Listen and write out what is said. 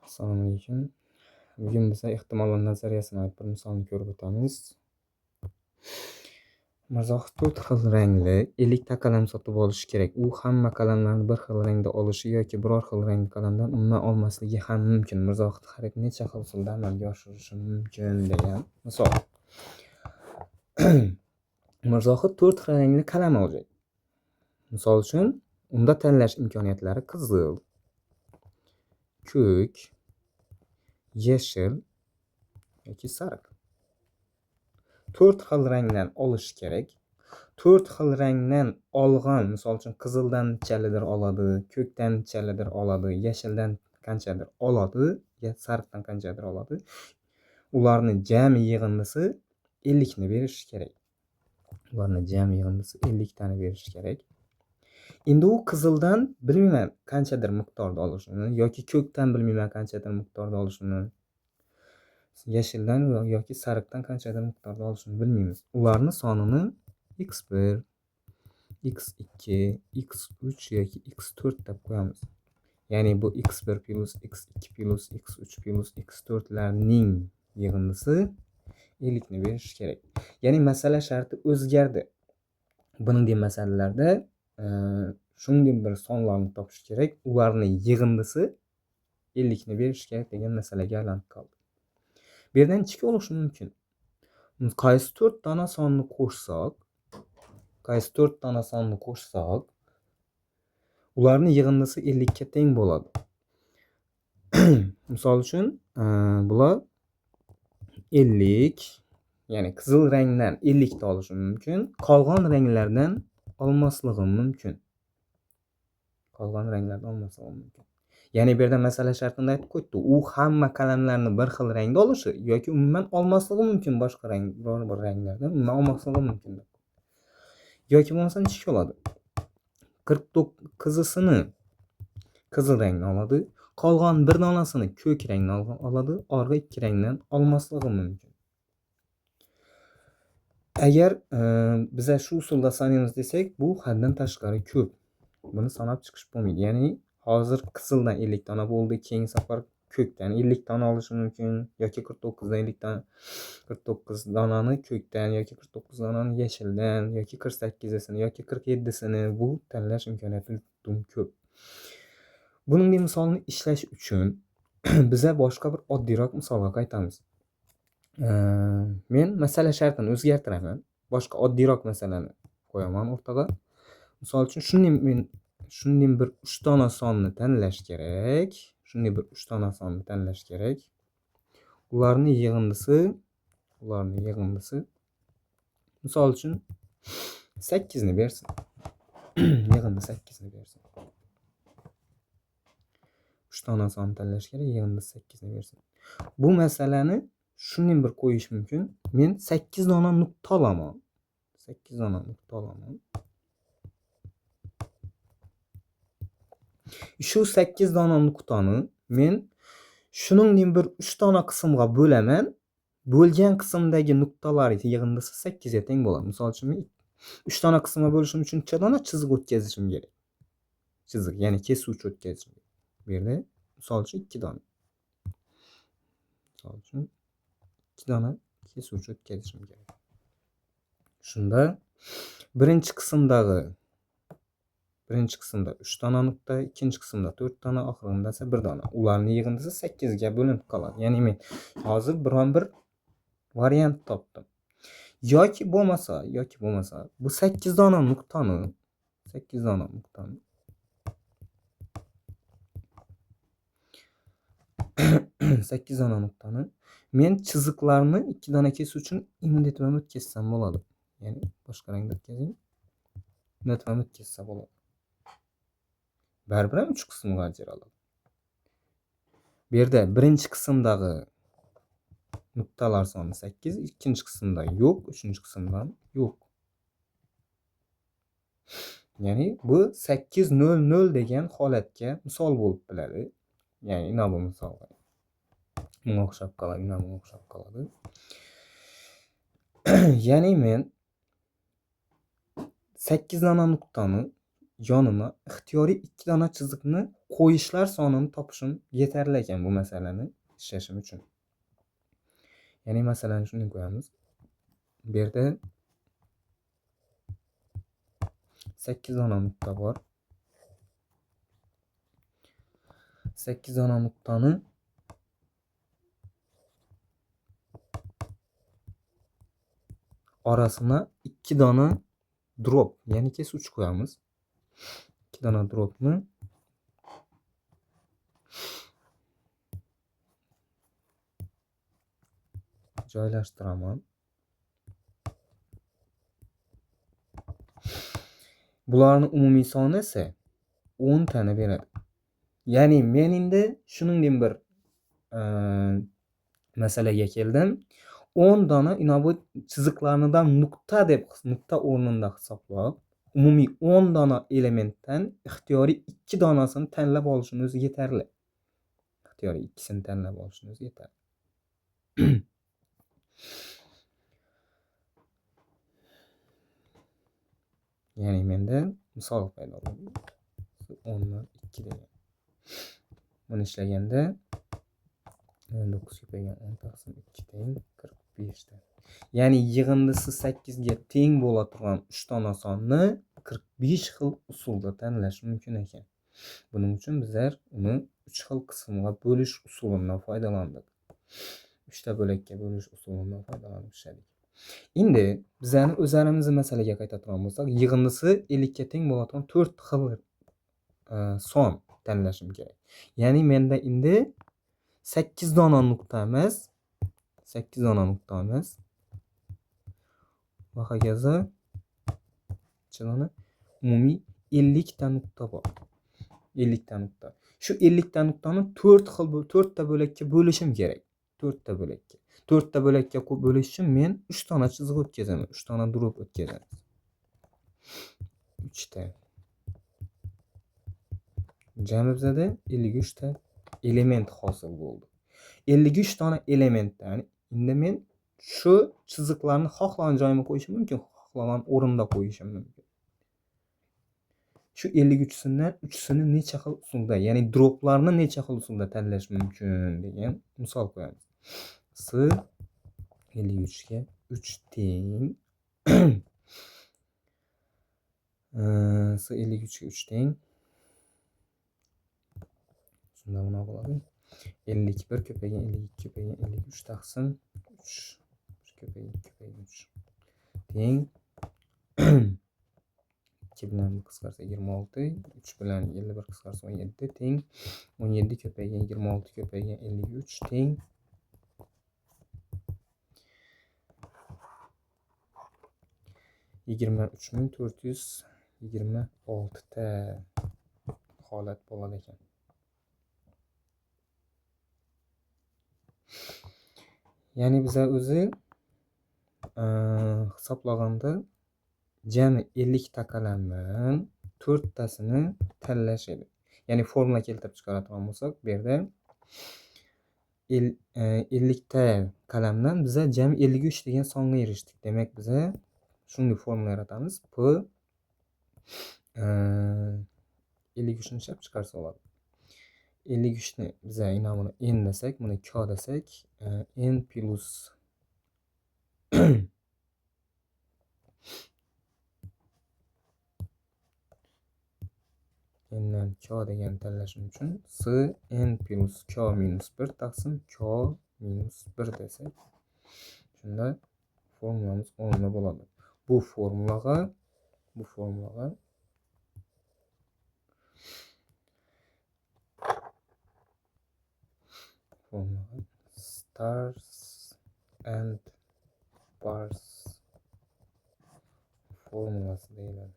Assalomu alaykum. Bugun biza ehtimollar nazariyasini oid bir misolni ko'rib o'tamiz. Mirzohid 4 xil rangli 50 ta qalam sotib olishi kerak. U hamma qalamlarni bir xil rangda olishi yoki biror xil rangli qalamdan umuman olmasligi ham mumkin. Mirzohid xaridni necha xil usulda amalga oshirishi mumkin degan misol. Mirzohid 4 xil rangli qalam olacak. Misol uchun, unda tanlash imkoniyatlari qizil, ko'k, yashil yoki sariq. 4 xil rangdan olish kerak. 4 xil rangdan olgan, misol uchun, qizildan nechalidir oladi, ko'kdan nechalidir oladi, yashildan qanchadir oladi, sariqdan qanchadir oladi. Ularni jami yig'indisi 50 ni berishi kerak. Ularni jami yig'indisi 50 tani berishi kerak. Endi u qizildan bilmayman qanchadir miqdorda olishini yoki ko'kdan bilmayman qanchadir miqdorda olishini, yashildan yoki sariqdan qanchadir miqdorda olishini bilmaymiz. Ularni sonini x1, x2, x3 yoki x4 deb qo'yamiz. Ya'ni bu x1 plus x2 plus x3 plus x4 larning yig'indisi 50 ni berishi kerak. Ya'ni masala sharti o'zgardi. Bunday masalalarda shunday bir sonlarni topish kerak, ularni yig'indisi 50 ni berishi kerak degan masalaga aylanib qoldi. Bu yerdan nechta olishi mumkin? Qaysi 4 dona sonni qo'shsak, qaysi 4 dona sonni qo'shsak, ularni yig'indisi 50 ga teng bo'ladi. Misol uchun, bular 50, ya'ni qizil rangdan 50 ta olishim mumkin, qolgan ranglardan olmasligim mumkin. Qolgan ranglardan olmasligim mumkin. Ya'ni bu yerda masala shartini aytib qo'yibdi. U hamma qalamlarni bir xil rangda olishi yoki umuman olmasligi mumkin, boshqa rang, biror bir ranglardan umuman olmasligi mumkin. Yoki bo'lmasa nechta oladi? 49-sini qizil rangni oladi, qolgan bir donasini ko'k rangni oladi, orqa 2 rangdan olmasligi mumkin. Agar biza shu usulda sanaymiz desak, bu haddan tashqari ko'p. Buni sanab chiqish bo'lmaydi. Ya'ni hozir qizildan 50 dona bo'ldi, keyingi safar ko'kdan 50 dona olishi mumkin yoki 49 dan 50 dona, 49 donani ko'kdan yoki 49 donani yashildan yoki 48-sini yoki 47-sini, bu tanlash imkoniyati juda ko'p. Buningdek misolni ishlash uchun biza boshqa bir oddiyroq misolga qaytamiz. Men masala shartini o'zgartiraman. Boshqa oddiyroq masalani qo'yaman o'rtaga. Misol uchun, shunday men shunday bir 3 dona sonni tanlash kerak. Shunday bir 3 dona sonni tanlash kerak. Ularni yig'indisi misol uchun 8 ni bersin. Yig'indi 8 ni bersin. 3 dona sonni tanlash kerak, yig'indisi 8 ni bersin. Bu masalani shunday bir qo'yish mumkin. Men 8 dona nuqta olaman. 8 dona nuqta olaman. Shu 8 dona nuqtani men shuningdek bir 3 dona qismga bo'laman. Bo'lgan qismdagi nuqtalar yig'indisi 8 ga teng bo'ladi. Misol uchun, men 3 dona qismga bo'lishim uchun necha dona chiziq o'tkazishim kerak? Chiziq, ya'ni kesuvchi o'tkazishim kerak. Bu yerda misol uchun 2 dona. Misol uchun 2 dona kesuvchi o'tkazishim kerak. Shunda birinchi qismda 3 dona nuqta, ikkinchi qismda 4 dona, oxirida esa 1 dona. Ularning yig'indisi 8 ga bo'linib qoladi. Ya'ni men hozir biron bir variant topdim. Yoki bo'lmasa bu 8 dona nuqtani, 8 dona nuqtani 8 dona nuqtani men chiziqlarni 2 dona kesish uchun immunitet bilan o'tkazsam bo'ladi. Ya'ni boshqa rangda o'tkazing. Immunitet bilan o'tkazsa bo'ladi. Baribir ham 3 qismga ajraladi. Bu yerda birinchi qismdagi nuqtalar soni 8, ikkinchi qismda yo'q, uchinchi qismda yo'q. Ya'ni bu 8 0 0 degan holatga misol bo'lib biladi. Ya'ni ina bu misol. Bunga o'xshab qoladi, ina bunga o'xshab qoladi. Ya'ni men 8 dona nuqtani yonini ixtiyoriy 2 dona chiziqni qo'yishlar sonini topishim yetarli ekan bu masalani ishlashim uchun. Ya'ni masalani shuni qo'yamiz. Bu yerda 8 dona nuqta bor. 8 dona nuqtani orasına 2 dona drop, ya'ni kesuvchi qo'yamiz. 2 dona dropni joylashtiraman. Bularning umumiy soni esa 10 tani beradi. Ya'ni men endi shuningdek bir masalaga keldim. 10 dona bu chiziqlarnidan nuqta deb nuqta o'rnida hisoblab, umumiy 10 dona elementdan ixtiyoriy 2 donasini tanlab olishimiz o'zi yetarli. Ixtiyoriy ikkisini tanlab olishimiz yetarli. Ya'ni menda misol paydo bo'ldi. 10 dan 2 degan. Buni ishlaganda 9 ko'paygan 10 taqsim 2 teng 45 ta. Ya'ni yig'indisi 8 ga teng bo'la turgan 3 dona sonni 45 xil usulda tanlash mumkin ekan. Buning uchun bizlar uni 3 xil qismga bo'lish usulidan foydalandik. 3 ta bo'lakka bo'lish usulidan foydalanib ishladik. Endi bizlarni o'zlarimizni masalaga qaytadigan bo'lsak, yig'indisi 50 ga teng bo'ladigan 4 xil son tanlashim kerak. Ya'ni menda endi 8 dona nuqta emas, 8 dona nuqta emas. Va hokazo necha dona? Umumiy 50 ta nuqta bor. 50 ta nuqta. Shu 50 ta nuqtani 4 xil 4 ta bo'lakka bo'lishim kerak. 4 ta bo'lakka. 4 ta bo'lakka bo'lish uchun men 3 dona chiziq o'tkazaman, 3 dona drop o'tkazamiz. 3 ta. Jami bizada 53 ta element hosil bo'ldi. 53 dona elementdan endi men shu chiziqlarni xohlagan joyimga qo'yishim mumkin, xohlagan o'rinda qo'yishim mumkin. Shu 53sidan 3sini necha xil usulda, ya'ni droplarni necha xil usulda tanlash mumkin degan misol qo'yamiz. S 53 ga 3 teng. S 53 ga 3 teng. Shunda nima bo'ladi? 51 ko'paygan 52 ko'paygan 53 taqsim 3. 3 ko'paygan 2 ko'paygan 3 teng. 2 bilan qisqarsa 26, 3 bilan 51 qisqarsa 17 teng 17 ko'paygan 26 ko'paygan 53 teng 23426 ta holat bo'ladi ekan. Ya'ni biza o'zi hisoblaganda jami 50 ta qalamdan 4 tasini tanlash edi. Ya'ni formula keltirib chiqaradigan bo'lsak, bu yerda 50 ta qalamdan biza jami 53 degan songa erishdik. Demak, biza shunday formula yaratamiz. P 53 ni ishlab chiqarsa bo'ladi. 53 ni biza buni n desak, buni k desak, n plus n dan k degan tanlashim uchun s n plus k minus 1 taqsim k minus 1 desak, shunda formulamiz o'rnida bo'ladi. Bu formulaga stars and bars formulasi deyiladi.